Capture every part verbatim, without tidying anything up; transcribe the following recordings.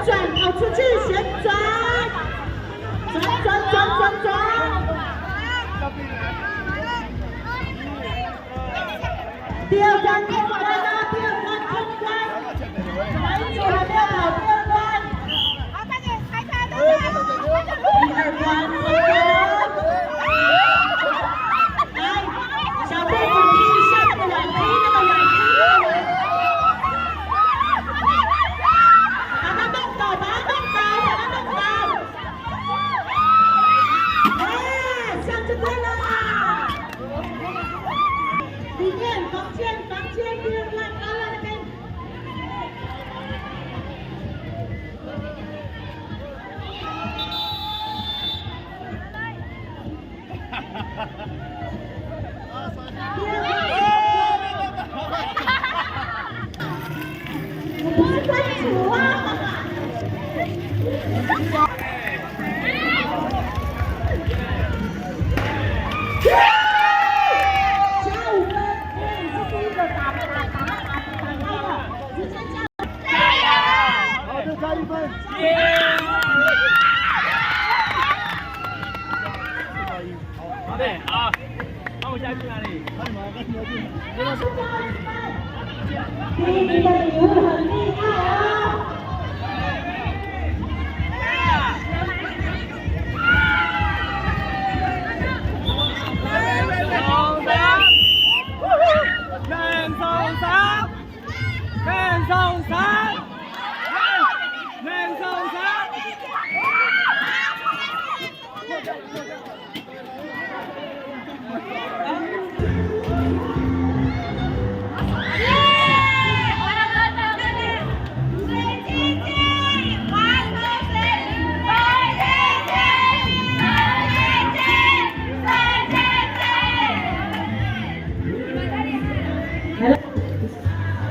转，跑出去，旋转。转，转，转，转，转。第二关通关了，第二关通关。哪一组还没有跑第二关？第二关通关。来，小队长踢一下那个碗，踢那个碗，踢那个碗。 把他弄倒，把他弄倒，把他弄倒。哎，这样就对了啦。里面，房间，房间，第二关，高浪飞。 好嘞啊，那我下去哪里？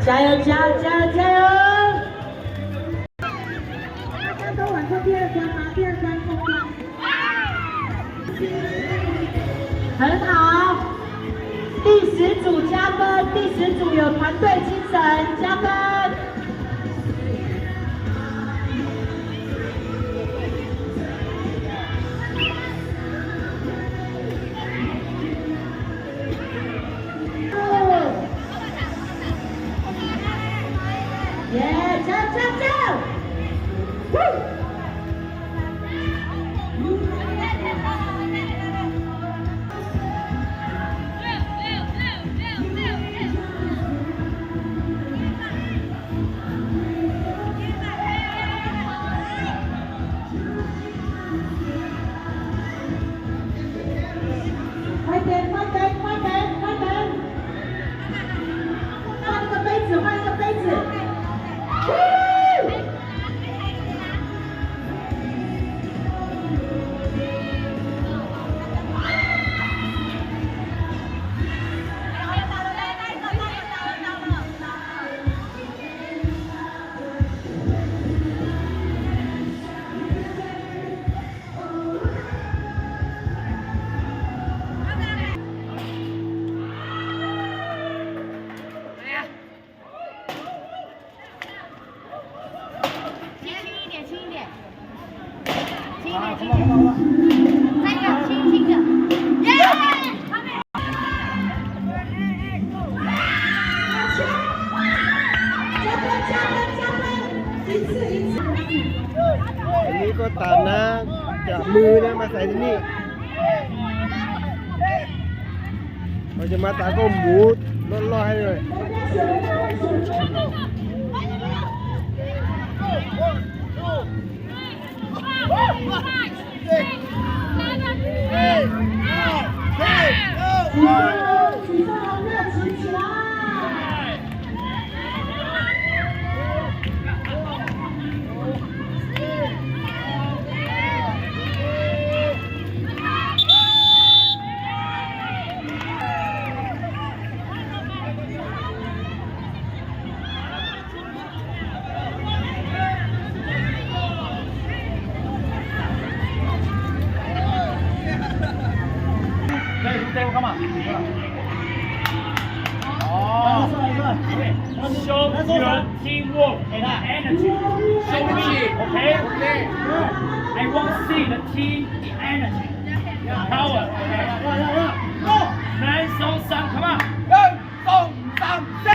加油，加油，加油，加油！ 很好，第十组加分，第十组有团队精神，加分。 快点，快点，快点，快点！换一个杯子，换一个杯子。 轻一点，轻一点。轻一点，轻一点。再一个，轻轻的。耶！ Aqnyir kawv taf nar, jaqmui nar ma saiq ni. Aqjeq ma taf kawv mur lawrlawr-aer lor. Show your teamwork and energy. Show me, okay? I want to see the team energy, power, okay? 人手上，come on. 人手上，上！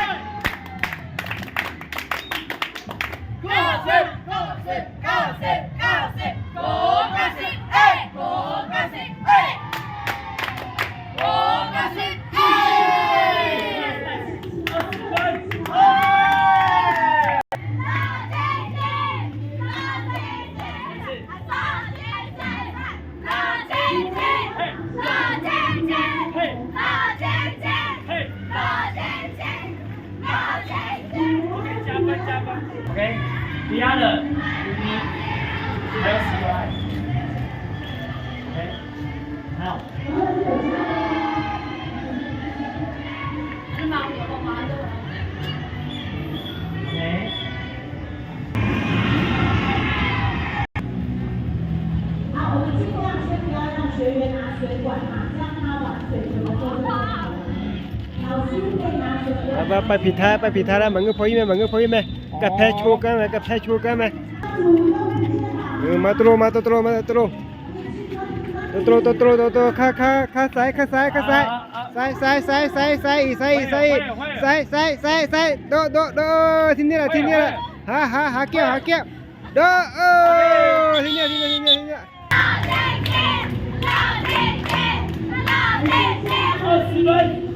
OK，第二的，你，你要喜欢。OK，好。 Pav piqtar, pav piqtar lar, maqngeur paw-ir mae, maqngeur paw-ir mae. Kavpae coq gar mae, kavpae coq gar mae. Maqtov lof, maqtov tov lof, maqtov tov lof. Tov tov lof, tov tov lof, tov tov, kar, kar, kar saiv, kar saiv, kar saiv. Saiv, saiv, saiv, saiv, saiv-iq, saiv-iq, saiv-iq. Saiv, saiv, saiv, saiv. Dov, dov, dov. Tirnyir laf, tirnyir laf. Haq, haq, haq keuv, haq keuv. Dov, o. Tirnyir, tirnyir, tirnyir, tirnyir.